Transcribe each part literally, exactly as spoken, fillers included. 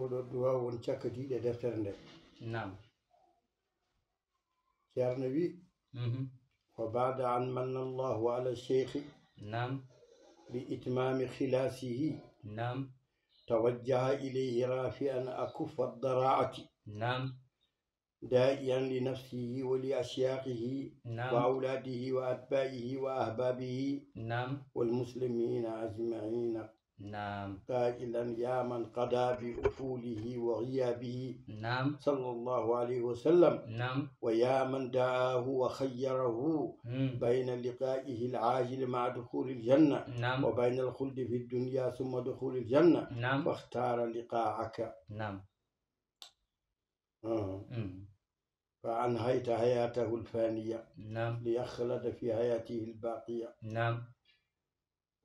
Oɗo du'a won cakka diiɗe deftere nde. Naam. Ceerno wi, mhm, wa ba'da an manna Allahu ala sheikhi, naam, bi itmami khilasihi, naam, tawajjaha ilayhi rafi'an akuffa dara'ati, naam, da'iyan li nafsihi wa li ashiyaqihi, naam, wa awladihi wa atba'ihi wa ahbabihi, naam, wal muslimina ajma'ina. Naam. Qailan ya man qada bi uqulihi wa ghiyabihi, naam, sallallahu alayhi wa sallam, naam, wa ya man da'ahu wa khayyarahu, mm, bayna liqa'ihi al-ajil ma'a dukhuli al-janna, naam, wa bayna al-khuldi fi ad-dunya thumma dukhuli al-janna, naam, fakhtara liqa'aka. Naam. Ah. Mm. Fa anhayta hayatahu al-faniya, naam, li yakhlada fi hayatihi al-baqiya. Naam.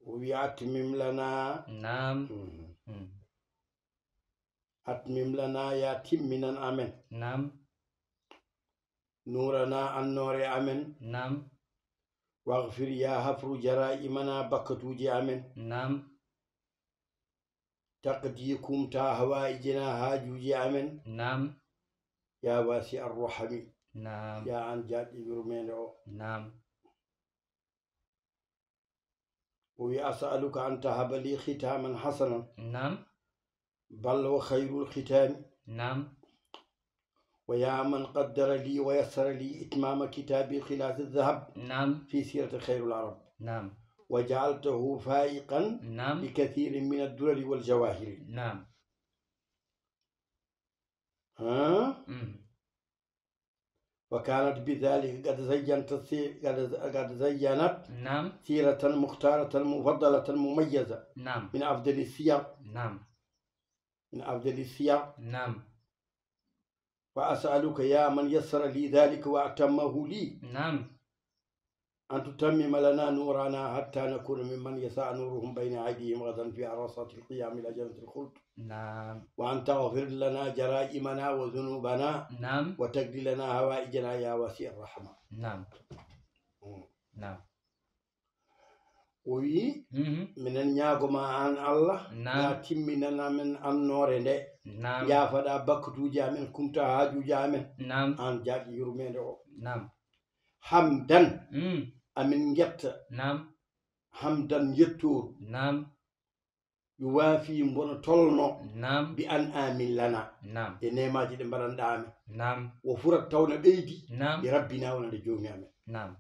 O wi, "Atmim lana." Naam. Mhm. Mm. "Atmim lana," ya timminan amen. Naam. "Nurana," annoore amen. Naam. "Waghfir," ya hafru, "jara'imana," bakkatuuji amen. Naam. "Taqdi," kumta, "hawaa'ijana," haajuuji amen. Naam. "Ya wasi ar-rahmi." Naam. Ya an jaajɗo yurmeende o. Naam. O wi, "As'aluka an tahaba li khitaman hasanan." Naam. Bal wa khayrul khitami. Naam. Wa ya man qaddara li wa yassara li itmama kitabi Khilas adh-Dhahab, naam, fi sirati khayril arab. Naam. Wa ja'altahu fa'iqan, naam, li kathirin min ad-durari wal jawahiri. Naam. Ha? Mm. وكانت بذلك قد زينت السي-، قد، قد زينت، نعم، سيرة مختارة مفضلة مميزة، نعم، من أفضل السير، نعم، من أفضل السير. نعم. وأسألك يا من يسر لي ذلك وأتمه لي، نعم، أن تتمم لنا نورنا حتى نكون ممن يسعى نورهم بين أيديهم غدا في عرصات القيام إلى جنة الخلد. Naam. وأن تغفر لنا جرائمنا وذنوبنا. Naam. وتقضي لنا حوائجنا يا واسع الرحمة. Naam. Mm. Naam. O wi, mhm, minen ñaago ma aan Allah, naam, ya timminan amen annoore nde. Naam. Yaafaɗa bakkatuuji amen, kumta haajuuji amen. Naam. Aan jaajɗo yurmeende o. Naam. Hamdan. Mm. Amin ngetta. Naam. Hamdan yettooru. Naam. Yuwaafi mbono tolno. Naam. Bi an amin lana. Naam. E neemaaji ɗi mbaɗanɗa amin. Naam. Wo furat tawna ɓeydi. Naam. Bi rabbina wonande joomi amen. Naam.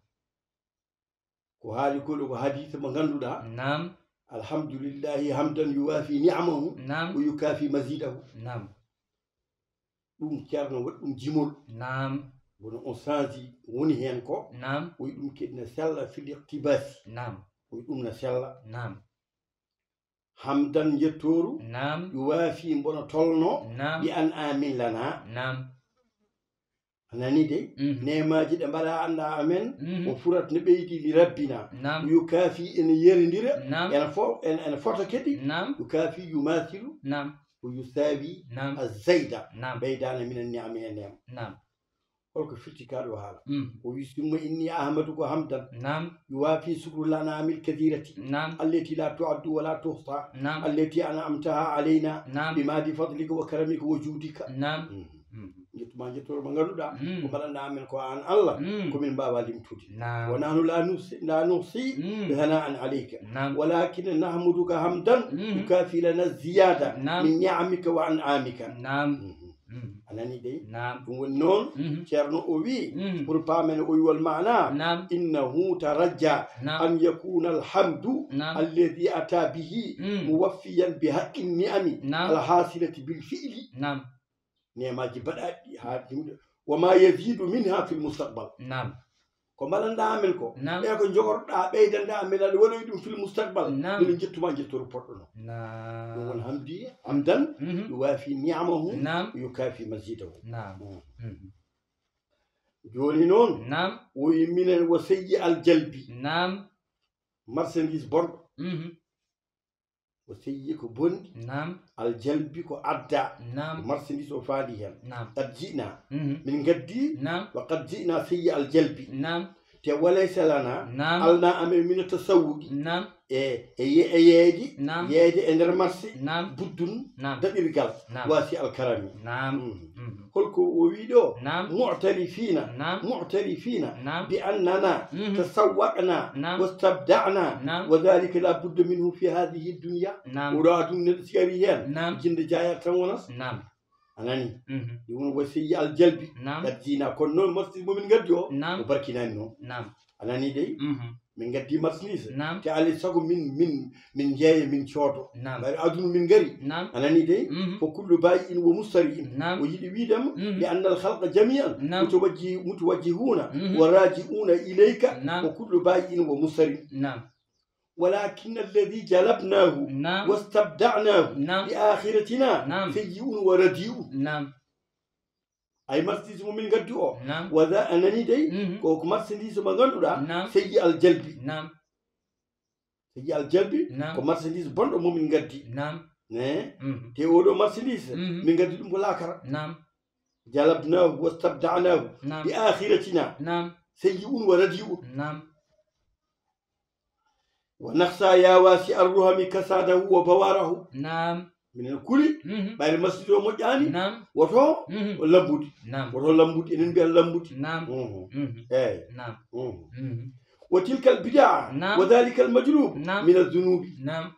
Ko haali ko ɗo ko hadiisa mo ngannduɗaa. Naam. Alhamdulillahi hamdan yuwaafi ni'amahu. Naam. Wa yukaafi mazidahu. Naam. Ɗum Ceerno waɗi ɗum jimol. Naam. Kono on sanji woni heen ko. Naam. O wi ɗum kadi na sella fil iqtibasi. Naam. O wi ɗum na sella. Naam. Hamdan yettooru. Naam. Yuwaafi mbono tolno. Naam. Bi an amin lana. Naam. A nani de? Mhm. Neemaaji ɗi mbaɗa annda amen. Mhm. O furat ne ɓeydi li rabbina. Naam. Yukaafi ene yerindira. Naam. Ene fo-, ene, ene fota kadi. Naam. Yukaafi yumaasilu. Naam. O yusaawi. Naam. A zayda. Naam. Ɓeydaana minen ni'ami e neema. Naam. Holko firti kaa ɗo haala? Mm. O wi, "Summa inni ahmaduka hamdan." Naam. Yuwaafi sukru lanamil kathirati. Naam. Allati la tu'addu wa la tuhsa. Naam. Allati an'amtaha alayna. Naam. Bima bi fadlika wa karamika wa juudika. Naam. Mm. Mm. Njettuma njettoor mo ngannduɗaa, mm, ko mbaɗanɗa amen ko aan Allah, mm, ko min mbaawa limtude. Naam. Wa nahnu la nuhsi, la nuhsi, mm, thana'an alayka. Naam. Walakin nahmaduka hamdan, mm, yukafi lana ziyada, naam, min ni'amika wa an'amika. Naam. Mhm. Mm. A nani dey? Naam. Ɗum woni noon, mhm, Ceerno o wi, mm, pour paamen o wiwol maana, naam, innahu tarajja, naam, an yakuna alhamdu, naam, alladhi ata bihi, mm, muwaffiyan bi haqqi ni'ami, naam, alhasilati bil fi'li. Naam. Neemaaji baɗaaɗi haa yimɓe. Wa ma yazidu minha fil mustaqbal. Naam. Ko mbaɗanɗa amen ko. Naam. E ko jogorɗa ɓeydanɗa amen, aɗa waɗoyi ɗum fil mustaqbal. Naam. Minen njettuma njettooru poɗɗo no. Naam. Ɗum won hamdi, hamdan, mhm, yuwaafi ni'amahu, naam, yukafi mazidahu. Naam. Mm. Mhm. Jooni noon, naam, o wi minen wa sayyi al jalbi. Naam. Marchandise bonɗo. Mhm. O seyyi ko bonɗi. Naam. Aljalbi ko adda. Naam. Marchandise o faali heen. Naam. Qad ji'na. Mhm. Min ngaddi. Naam. Wa qad ji'na seyyi aljalbi. Naam. Te walaysa lana, Naam. Alna amen mina tasawwuqi. Naam. E, e ye-, e yeeyde, Naam. Yeeyde e nder marché, Naam. Buddun, Naam. Daɗirgal, Naam. Wasi alkarami. Naam. Mhm. Mhm. Holko o wi ɗo? Naam. Mu'tarifina, Naam. Mu'tarifina, Naam. Bi annana, Mhm. Tasawwaqna, Naam. Wastabda'na, Naam. Wa dhalika la budda minhu fi hadhihi dunya. Naam. Oɗo aduna neɗɗo si ari hen, Naam. Jinde jayat tan wonas. Naam. A nani? Mhm. Ɗum woni wa seyyi al jalbi. Naam. Gaddina. Kono noon marchandise mo min gaddi o, Naam. O barkinani noon. Naam. A nani dey? Mhm. Min gaddi marchandise. Naam. Te alay sago min, min, min jeeya, min coodo. Naam. Bari aduna min ngari. Naam. A nani dey? Mhm. Fa kullu baayi'in wa mustari'in. Naam. O yiɗi wiidem, Mhm. Li anna al khalqa jami'an, Naam. Mutawajji-, mutawajjihuna, Mhm. Wa raji'una ilayka. Naam. Fa kullu baayi'in wa mustari'in. Naam. Walakin alladhi jalabnahu Naam. Wastabda'nahu Naam. Bi akhiratina Naam. Sayyi'un wa radi'un. Naam. Ay marchandise mo min gaddi o. Naam. Wa za a nani dey, Mhm. Ko, ko marchandise mo ngannduɗaa, Naam. Sayyi al jalbi. Naam. Sayyi al jalbi, Naam. Ko marchandise bonɗo mo min gaddi. Naam. Ne? Mhm. Te oɗo marchandise, Mhm. Min gaddi ɗum ko laakara. Naam. Jalabnahu wastabda'nahu Naam. Bi akhiratina. Naam. Sayyi'un wa radi'un. Naam. Wa nakhsha ya wasi arruhami kasadahu wa bawarahu. Naam. Minen kuli, Mhm. Ɓayde marchandise o moƴƴaani, Naam. Woto Mhm. O lambuɗi. Naam. Woto lambuɗi, enen mbiya lambuɗi. Naam. Mhm. Mhm. Eey. Naam. Mhm. Mhm. Wa tilkal bid'a, Naam. Wa dhalikal majlub, Naam. Min adh-dhunubi. Naam.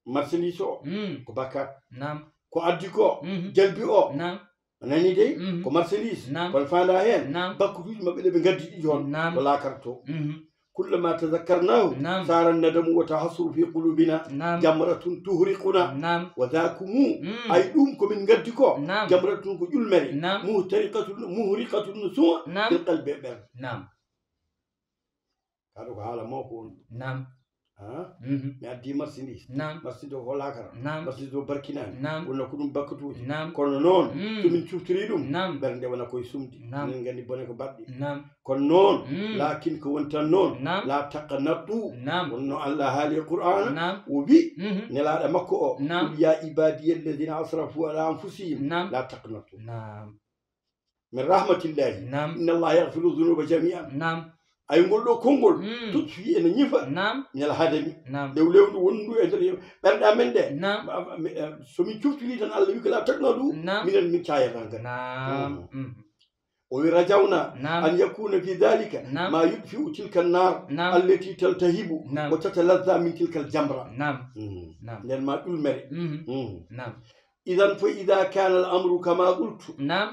Marchandise o, Mm. Ko bakkat. Naam. Ko addi ko, Mhm. Jalbi o. Naam. A nani dey? Mhm. Ko marchandise. Naam. Kono faanda heen, Naam. Bakkutuuji maɓɓe ɗe ɓe ngaddi ɗi toon, Naam. Ko laakara to. Mhm. Kullama tadhakkarnahu, Naam. Sara nadamu wa tahassuru fi qulubina. Naam. Jamratun tuhriquna. Naam. Wa dhakumu, Mm. Ay ɗum ko min ngaddi ko. Naam. Jamratun ko ƴulmere. Naam. Muhtariqatun, muhriqatun no suwa. Naam. Fil qalbi e ɓernde. Naam. Kaɗo ko haala mawko on. Naam. Ha? Mhm. Mi addi marchandise. Naam. Marchandise o ko laakara. Naam. Marchandise o barkinaani. Naam. Wonno ko ɗum bakkatuuji. Naam. Kono noon, Mm. So min cuftori ɗum, Naam. Ɓernde wona koye sumde. Naam. Minen nganndi bone ko baɗɗi. Naam. Kono noon, Mm. Laakin ko woni tan noon, Naam. La taqnatu. Naam. Wonno Allah haali e Qur'aana, Naam. O wi, Mhm. Nelaaɗo makko o, Naam. Qul ya ibadiya alladhina asrafu ala anfusihim, Naam. La taqnatu. Naam. Min rahmatillahi. Naam. Inna Allaha yaghfiru dhunuba jami'an. Naam. Ay ngol ɗo konngol, Mm. Tout fi ene ñifa. Naam. Ñal hadami. Naam. Lewlewndu wonndu e nder ɓerɗe amen ɗe. Naam. Ma, ma, mi, eh, so min cuftori tan Allah wi ko la taqnatu, Naam. Minen min cayata ngal. Naam. Mm. Mm. O wi rajawna Naam. An yakuna fi dhalika Naam. Ma yutfi'u tilka an-nar Naam. Allati taltahibu Naam. Wa tataladha min tilka al-jamra. Naam. Mm. Naam. Nden ma ƴulmere. Mhm. Mm. Naam. Idhan fa idha kana al-amru kama qultu. Naam.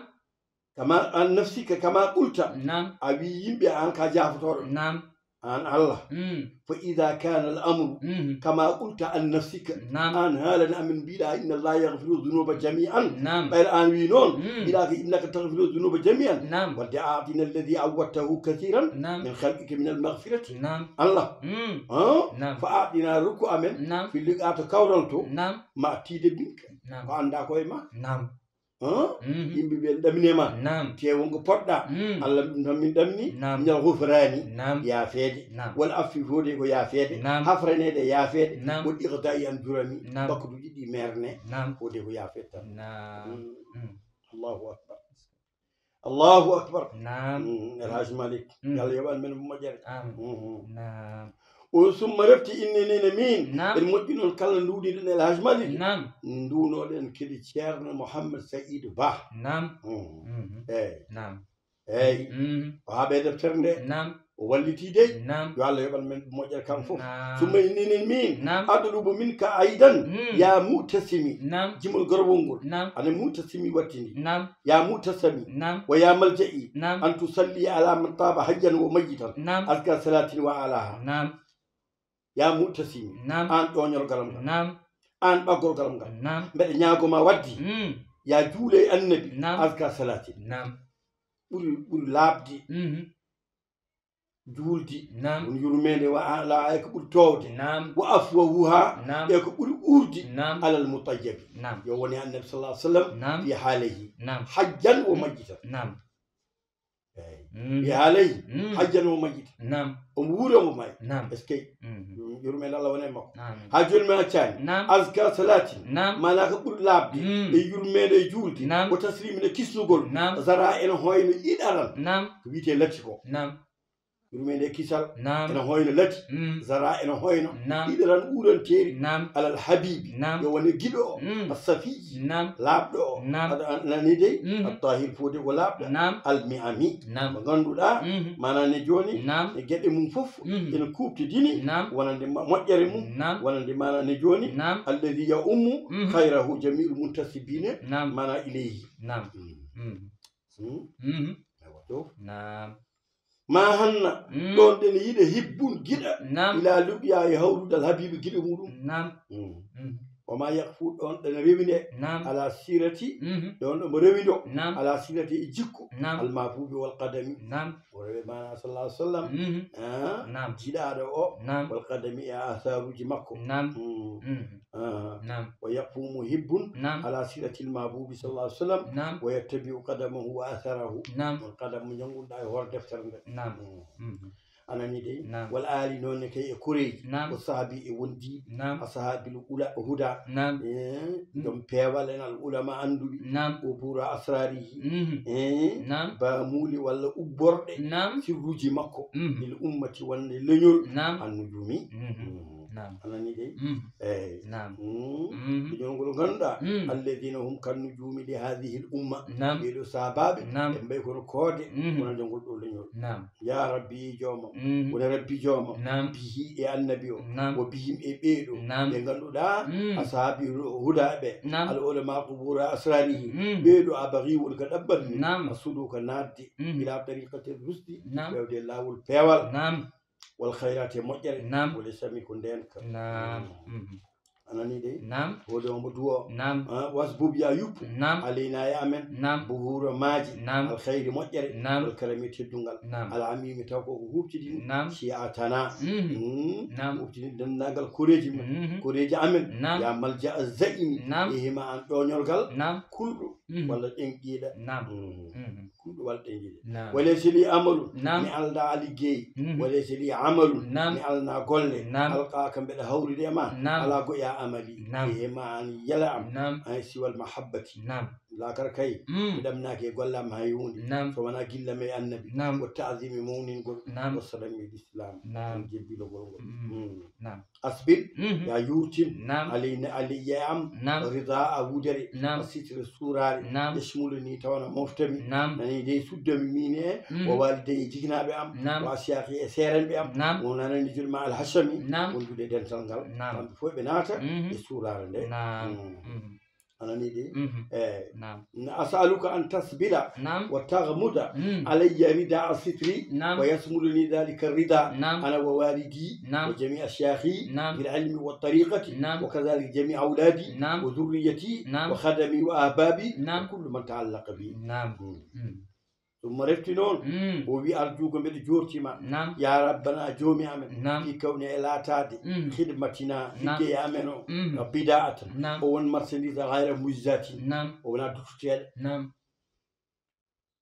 Kama an nafsika kama qulta. Naam. A wi yimɓe an ka jafotoro. Naam. An Allah. Mm. Fa idha kana al-amru Mhm. Kama qulta an nafsika. Naam. An haalani amin mbiɗa inna Allah yaghfiru dhunuba jami'an. Naam. Ɓayde an wi noon. Mm. Mbiɗa ko innaka taghfiru dhunuba jami'an. Naam. Wadde a'tina alladhi awwadtahu kathiran Naam. Min khalqika min al-maghfirati. Naam. Allah. Mm. Ha? Naam. Fa a'tina rokku amen. Naam. Fi liqato kawral to. Naam. Ma tiide minka. Naam. Ko annda ko e ma. Naam. Hã? Mhm. Yimɓe ɓe ɗamine ma. Naam. Te wonko poɗɗa. Mm. Allah ɗum tan min ɗamini. Naam. Minal ghufrani. Naam. Yaafeede. Naam. Wal afwi fode ko yaafeede. Naam. Hafraneede yaafeede. Naam. Wal iqda'i an jurami. Naam. Bakkuduji ɗi merne. Naam. Fode ko yaafeede tan. Naam. Mm. Mm. Allahu akbar. Allahu akbar. Naam. Mm. El Hadj Malick. Mm. Yo Allah yoɓan men moƴƴere. Amin. Mhm. Naam. O summa refti innenene min. Naam. En moƴƴi noon kala nduwɗiɗen El Hadj Malik. Naam. Nduwnoɗen kadi Ceerno Mouhammad Saïd Ba. Naam. Mhm. Mhm. Eyi. Naam. Eyi. Mhm. O haaɓe deftere nde. Naam. O walliti dey. Naam. Yo Allah yoɓan men moƴƴere kam fof. Naam. Summa innenen min. Naam. Adlubu minka aidan. Mm. Ya mu'tasimi. Naam. Jimol gorowol ngol. Naam. Ana mu'tasimi wattindi. Naam. Ya mu'tasami. Naam. Wa ya malja'i. Naam. An tusalli ala man taba hayyan wa mayyitan. Naam. Azka salatin wa alaha. Naam. Ya mu'tasimi. Naam. An ɗoñol galam ngal. Naam. An ɓaggol galam ngal. Naam. Mbeɗa ñaago ma waddi. Mm. Ya juule e annabi. Naam. Azka salatin. Naam. Ɓuri, ɓuri laaɓde. Mhm. Juuldi. Naam. Won yurmeende wa ala e ko ɓuri toowde. Naam. Wa afwawuha. Naam. E ko ɓuri uurdi. Naam. Alal mutayyabi. Naam. Yo wone annabi sallallahu alaihi wasallam. Naam. Fi haalihi. Naam. Hayyan wa mayyitan. Naam. Eyi. Mm. Fi haalihi. Mm. Hayyan wa mayyitan. Naam. Omo wuuri, omo maayi. Naam. Est-ce que? Mhm. Yurmeende Allah wona e makko. Amin. Ha jooni mi accani. Naam. Azka salatin. Naam. Maana ko ɓuri laaɓde. Mm. E yurmeende e juulde. Naam. Ko taslimin e kisnugol. Naam. Zara en hoyno ɗiɗaran. Naam. Ko wiyetee latti ko. Naam. Yurmeende e kisal. Naam. Ena hoyno lati. Mm. Zara ena hoyno. Naam. Ɗiɗo tan uuranteeri. Naam. Alal habiibi. Naam. Yo wone giɗo o. Mm. Assafiyyi. Naam. Laaɓɗo o. Naam. Aɗa nani dey? Mhm. Attahir fode ko laaɓɗo. Naam. Almi'ami. Naam. Mo ngannduɗaa, mhm, maanaa ne jooni, naam, e geɗe mum fof, mhm, ene kuuɓtidini, naam, wonande ma-, moƴƴere mum, naam, wonande maanaa ne jooni, naam, alladhi ya'ummu, mhm, khayrahu jami'ul muntasibina, naam, maanaa ilayhi. Naam. Mm. Mm. Hmm? Mhm. Awa, to. Naam. Ma hanna, mm, ɗon ɗene yiɗe hibbun giɗa, naam, ila luɓya e hawrude al habibi giɗo muɗum. Naam. Mm. Mhm. Wa ma yaqfu, ɗon ɗene rewinde, naam, ala sirati, mhm, ɗon ɗomo rewindo, naam, ala sirati e jikku, naam, al mahbubi wal qadami. Naam. O rewe maanaa sallallahu alaihi wasallam. Mhm. Ah, naam, jiɗaaɗo o, naam, wal qadami e asaruji makko. Naam. Mm. Mhm. Ah. Naam. Wa yaqfu muhibbun, naam, ala siratil mahbubi sallallahu alaihi wasallam, naam, wa yattabi'u qadamahu wa atharahu. Naam. On qadam mo jannguɗaa e hoore deftere nde. Naam. Mm. Mhm. A nani dey? Naam. Wal ali noon ne kay e koreeji. Naam. Wa sahabi e wondiiɓe. Naam. Ashabil ula huda. Naam. Eh, mm, joom peewal en al ulama annduɓe. Naam. Wa bura asrarihi. Mhm. Eh, naam, baamuuli walla ubborɗe. Naam. Sirruuji makko. Mhm. Lil ummati wonde leñol. Naam. An nujumi. Mhm. Mm. Naam. A nani dey? Mm. Eey. Naam. Mm. Mm. Leñol ngol ngannduɗaa, mm, alladhina hum kan nujumi li hadhihi al umma. Naam. Ɓee ɗoo sahaabaaɓe, naam, ɓe mbayi kono koode, mm, wonande ngol ɗoo leñol. Naam. Ya Rabbi joomam, mm, wona Rabbi joomam, naam, bihi e annabi o, naam, wa bihim e ɓee ɗoo, naam, ɓe ngannduɗaa, mm, ashabi huda ɓe, naam, al ulama qubura asrarihi, mm, ɓee ɗoo abaghi woni ko ɗaɓɓatmi, naam, asudu ko naatde, mm, ila tariqati rusdi, naam, fewde laawol peewal. Naam. Wal khayraati e moƴƴere. Naam. Wal islami ko ndeenka. Naam. Mm. Mhm. A nani dey? Naam. Hoode omo duwo. Naam. Ah, wasbub ya yuppu. Naam. Alayna e amen. Naam. Buhura maaji. Naam. Al khayri moƴƴere. Naam. Wal karami teddungal. Naam. Al amimi taw ko ko huuɓtidini. Naam. Shi'atana. Mhm. Mm. Naam. Huuɓtidini denndaangal koreeji men. Mhm. Koreeji amen. Naam. Ya malja az zaimi. Naam. E hima an ɗooñolgal. Naam. Kulɗo. Mhm. Walla ɗenɗiiɗa. Naam. Mm. Mhm. Ɗum ɗo walɗe njiɗe. Naam. Walaysa li amalun, naam, mi aldaa liggey. Mhm. Walaysa li amalun, naam, mi alnaa golle. Naam. Alqaaka mbeɗa hawride e ma. Naam. Alaa goƴa amali. Naam. E ma an yala am. Naam. An siwal mahabbati. Naam. Laakar kay, mm, mi ɗamnaaki e golle am hay huunde. Naam. So wonaa gilla me annabi. Naam. Wa taazimi mawningol. Naam. Wa salami e lislaam. Naam. An jebbilogol ngol. Mm. Mm. Naam. Asbil, mhm, ya yurtin, naam, alayna, alayya e am, naam, rida a wudere, naam, a sitira suuraare, naam, yashmulu ni tawana moftami, naam, nani dey suddami min e, mhm, wa walidayya e jikinaaɓe am, naam, wa asyaaqi e seerenɓe am, naam, o nanani juɗe ma alhashami, naam, wondude e dental ngal, naam, kamɓe fof ɓe naata, mhm, e suuraare nde. Naam. Mm. Mhm. A nani de? Mhm. Eh. Naam. As'aluka an tasbila, naam, wa taghmuda, mm, alayya rida sitri, naam, wa yasmuluni dhalika rida, naam, ana wa walidi, naam, wa jami'a shayakhi, naam, fil ilmi wa tariqati, naam, wa kadhalika jami'a awladi, naam, wa dhurriyati, naam, wa khadami wa ahbabi, naam, wa kullu man ta'allaqa bi. Naam. Mm. Mm. Ɗum mo refti noon, mm, o wi, arju ko mbeɗa joortima, naam, ya rabbana, joomi amen, naam, fi kawni e laataade, mm, khidmatina, naam, liggey amen o, mm, bida'atan, naam, o won marchandise ghayra mujzati, naam, o wonaa duttuteeɗo. Naam.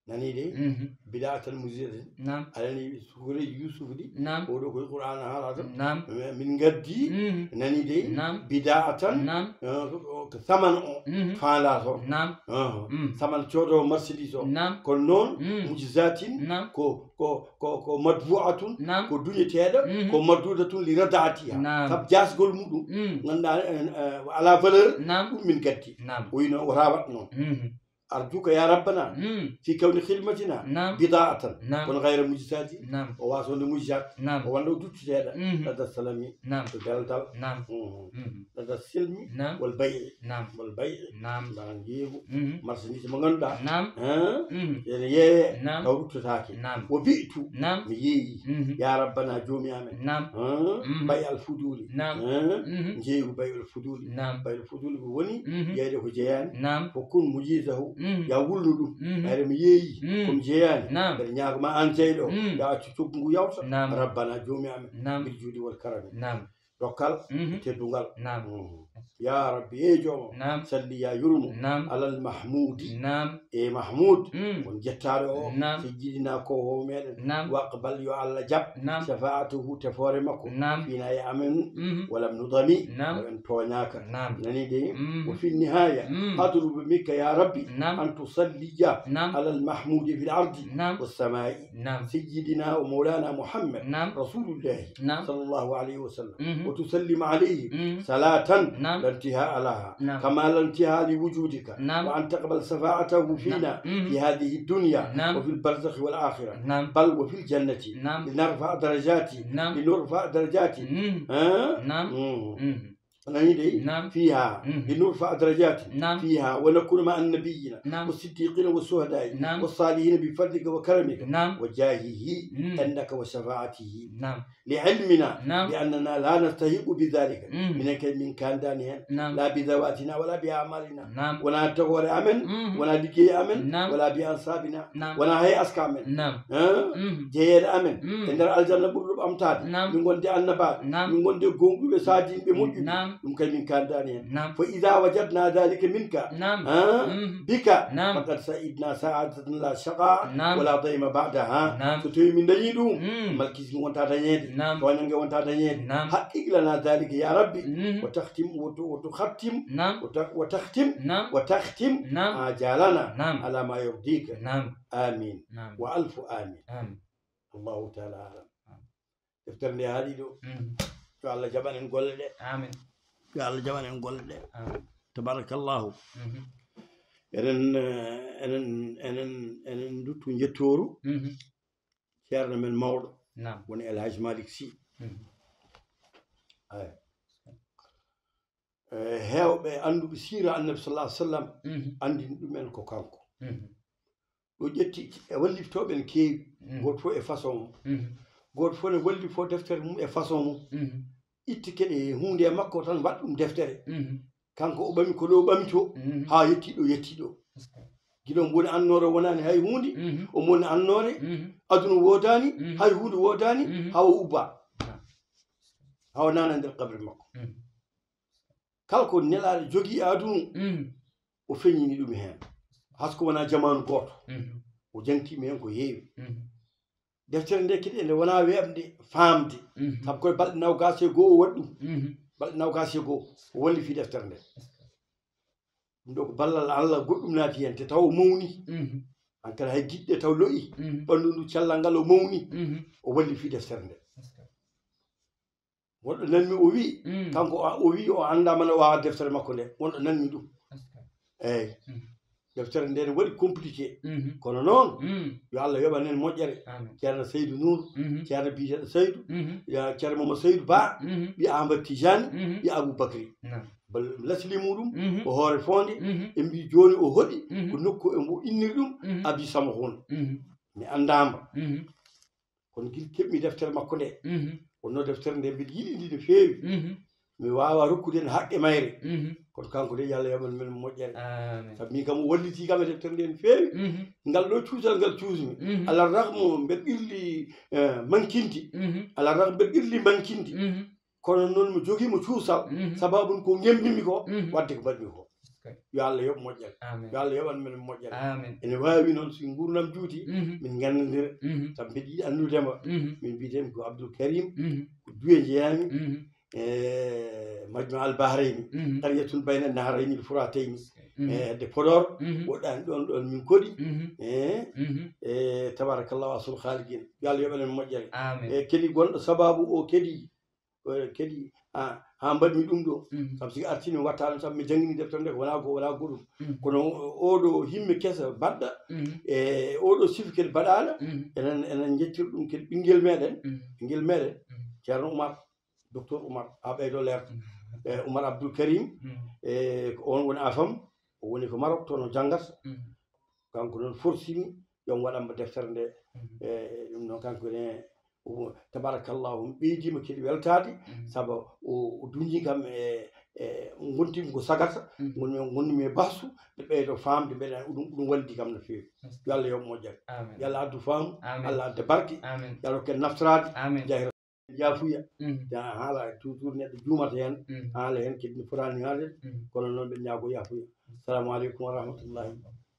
Nani de? Mhm. Bida'atan mujzati. Naam. Alani sukureeji Yusuf ɗi. Naam. Oɗo koye Qur'aana haalata. Naam. Min ngaddi. Mhm. Nani de? Naam. Bida'atan. Naam. Eh, ko, ko saman o. Mhm. Faandaa toon. Naam. Aha. Mm. Saman coodowo marchandise o. Naam. Kono noon, mm, mujzatin, naam, ko, ko, ko, ko madbu'atun, naam, ko duñeteeɗo, mhm, ko mardudatun li radaatiha. Naam. Sabu jaasgol muɗum, mm, ngannduɗaa, eh, eh, alaa valeur, naam, ɗum min gaddi. Naam. O wino o raawat noon. Mhm. Arjuka ya rabbana, mm, fi kawni khidmatina, naam, bida'atan, naam, kono ghayra mujzati. Naam. O waasonde mujzat. Naam. O wonde o duttuteeɗo. Mhm. Lada salami. Naam. To daldal. Naam. Mhm. Mhm. Lada silmi. Naam. Wal bay'i. Naam. Wal bay'i. Naam. Mbaɗa njeeygu. Mhm. Marchandise mo ngannduɗaa. Naam. Hein? Mhm. Ene yeeye. Naam. Taw ruttotaake. Naam. Wo bi'tu. Naam. Mi yeeyi. Mhm. Ya rabbana, joomi amen. Naam. Hein? Mhm. Bay al fuduli. Naam. Hein? Mhm. Njeeygu bay al fuduli. Naam. Bay al fuduli ko woni, mhm, yeeyde ko jeyaani. Naam. Ko kun mujizahu. Mhm. Ya wulnu ɗum. Mhm. Ɓayde mi yeeyi. Mhm. Ko mi jeyaani. Naam. Mbeɗa ñaago ma aan jeyɗo. Mhm. Ya accu coggu ngu yawta. Naam. Rabbana, joomi amen. Naam. Bil juudi wal karami. Naam. Dokkal, mhm, teddungal. Naam. Mhm. يا ربي، إيه جوم. نعم. صل يا يرمو. نعم. على المحمود. نعم. إيه محمود. مم. كن جتارو. نعم. سيدنا كو ميدن. نعم. واقبل يا الله جاب. نعم. شفاعته تفور مكو. نعم. فينا يا أمن. مم. ولم نضمي. نعم. وإن تونياك. نعم. نني دي. مم. وفي النهاية. مم. أطلب منك يا ربي. نعم. أن تصلي. نعم. على المحمود في الأرض. نعم. والسماء. نعم. سيدنا ومولانا محمد. نعم. رسول الله. نعم. صلى الله عليه وسلم. مم. وتسلم عليه. مم. صلاة. نعم. لا انتهاء لها. نعم. كما لا انتهاء لوجودك. نعم. وأن تقبل شفاعته فينا. نعم. مم. في هذه الدنيا. نعم. وفي البرزخ والآخرة. نعم. بل وفي الجنة. نعم. لنرفع درجات. نعم. لنرفع درجات. مم. ها؟ نعم. مم. مم. نعم. فيها. مم. لنرفع درجات. نعم. فيها ونكون مع النبيين. نعم. والصديقين والشهداء. نعم. والصالحين بفضلك وكرمك. نعم. وجاهه. مم. عندك وشفاعته. نعم. لعلمنا. نعم. بأننا لا نستحق بذلك. مم. من كان، من كان دانيا. نعم. لا بذواتنا ولا بأعمالنا. Naam. Wonaa togoore amen, mhm, wonaa liggey amen, naam, wonaa bi ansabina, naam, wonaa hay aska amen. Naam. Hein? Mhm. Jeyeede amen. Mhm. E nder aljanna ɓurɗo ɓamtaade. Naam. Min ngonde annabaaɓe. Naam. Min ngonde goonguɓe, saadiinɓe, moƴƴuɓe. Naam. Ɗum kay min kaandaani heen. Naam. Fa iza wajadna dhalika minka. Naam. Hein? Mhm. Bika. Naam. Faqad sa'idna sa'adatan la shaqa, naam, wala dayma ba'daha. Naam. So tawi min dañi ɗum, mm, malkisgi wonta dañeede. Naam. Tooñange wonta dañeede. Naam. Haqqiq lana dhalika ya Rabbi. Mhm. Wa takhtim, wa tu-, wa tukhattim, naam, wa ta-, wa takhtim, naam, wa takhtim, naam, ajalana, naam, ala ma yurdika. Naam. Amin. Naam. Wa alfu amin. Amin. Allahu taala alam. Amin. Deftere nde haaɗi ɗo. Mhm. Yo Allah jaɓan en golle ɗe. Amin. Yo Allah jaɓan en golle ɗe. Amin. Tabarakallahu. Mhm. Enen, eh, enen, enen, enen nduttu njettooru. Mhm. Ceerno men mawɗo. Naam. Woni El Hadj Malick Sy. Mhm. Ay. Eh, heewɓe annduɓe siira Annabi sallallahu alaihi wasallam, mhm, anndini ɗumen ko kanko. Mhm. Ɗo ƴetti e wallifitooɓe ne keewi, mhm, gooto fof e façon mum. Mhm. Gooto fof ne wallifoo deftere mum e façon mum. Mhm. Itti kadi huunde e makko tan, waɗ ɗum deftere. Mhm. Kanko o ɓami ko ɗo o ɓami to, mhm, haa yetti ɗo yetti ɗo. Est-ce que? Gila omo woni annoore, o wonaani hay huunde, mhm, omo woni annoore, mhm, aduna woodaani, mhm, hay huunde woodaani, mhm, haa o ubba. Naam. Haa o naana nder qabri makko. Mhm. Kala ko nelaaɗo jogii e aduna, mm, o feññini ɗum heen. Hay so ko wonaa jamaanu gooto. Mhm. O jaŋtiima heen ko heewi. Mhm. Deftere nde kadi nde wonaa weeɓde faamde. Mhm. Sabu koye balɗe noogaas e goo o waɗi ɗum. Mhm. Balɗe noogaas e goo o wallifii deftere nde. Ɗum ɗo ko ballal Allah goɗɗum naati heen, te taw o mawni. Mhm. Hankadi hay giɗɗe taw lo'i. Mhm. Ɓanndu ndu cellal ngal o mawni. Mhm. O wallifii deftere nde. Wonɗo nanmi o wi'i, mm, kanko a-, o wi'i o anndaa mana o waawa deftere makko nde. Wonɗo nanmi ɗum. Est-ce que? Eeyi. Mm. Deftere nde ne waɗi compliqué. Mhm. Kono noon, mm, yo Allah yoɓan en moƴƴere. Amin. Ceerno Seydou Nour, mhm, ceerno biyeteeɗo Seydou, mhm, ya ceerno Mama Seydou Ba, mhm, ɓiya Amadou Tidiane, mhm, ɓiya Abou Bakri. Naam. Bal-, lasli muɗum, mhm, ko hoore foonde, mhm, ɓe mbi jooni o hoɗi, mhm, ko nokku e mbo inniri ɗum, mhm, Abi Samahun. Mhm. Mi anndaama. Mhm. Kono gila keɓmi deftere makko nde, mhm, wonno deftere nde mbiɗa yiɗi nde no feewi. Mhm. Mi waawa rokkude en haqqe mayre. Mhm. Kono kanko de, yo Allah yoɓan men moƴƴere. Amin. Sabu min kam o wallitii kam e deftere nde no feewi. Mhm. Ngal ɗo cuusal ngal cuusmi. Mhm. Ala rahmu mbeɗa ɓirli, eh, mankinde. Mhm. Ala rahmu mbeɗa ɓirli mankinde. Mhm. Kono noon mi jogiima cuusal, mhm, sababu ko ngembimi ko, mhm, waɗde ko mbaɗmi ko. Est-ce que? Yo Allah yoɓ moƴƴere. Amin. Yo Allah yoɓan men moƴƴere. Amin. Ene waawi noon so nguurndam juuti, mhm, min nganndondira. Mhm. Sabu mbiɗa yiɗi anndude ma. Mhm. Min mbiyetee-mi ko Abdoul Karim, mhm, ko Duwe njeyaa-mi, mhm, e Majma Al Bahrayni, mhm, Qaryatul Bayna Nahrayni Al Furatayni. Mhm. E hedde Podor, mhm, woɗɗaani ɗoon, ɗoon min koɗi. Mhm. E, mhm, e tabarakallahu, Ahsanul Khaaliqiin. Yo Allah yoɓan en moƴƴere. Amin. E kadi gonɗo sababu o kadi, o kadi, a, haa mbaɗmi ɗum ɗo. Mhm. Sabu si artii mi waɗtaa ɗum, sabu mi janngini deftere nde, ko wonaa go-, wonaa goɗɗum. Mhm. Kono o-, oɗo himme kesa baɗɗo, mhm, e oɗo sifa kadi baɗaano, mhm, enen, enen njettira ɗum kadi ɓinngel meɗen, mhm, ɓinngel meɗen, mhm, Ceerno Umar, Docteur Umar, haa ɓeydo leerta. Mhm. E Umar Abdoul Karim, mhm, e ko oon woni afam, o woni ko Maroc, toon o janngata. Mhm. Kanko noon forsimi, yo mi waɗan mo deftere nde. Mhm. E ɗum noon kanko ne, o, tabarakallahu, mi ɓeydiima kadi weltaade, mhm, sabu o, o duñi kam e, e ngontinmi ko sagarta, mhm, ngonmi, ngonmi e bahsu, ɓe ɓeydo faamde, mbeɗa, ɗum, ɗum walli kam no feewi. Yo Allah yoɓ moƴƴere. Amin. Yo Allah addu faamu, amin, Allah adda barke, amin, yo Allah hokke naftoraade, amin, jahira. Yaafuya. Haala toujours neɗɗo juumata heen, haala heen kadi no fotaani haalde. Kono noon ɓe ñaago yaafuya. Assalamu aleykum wa rahmatullahi.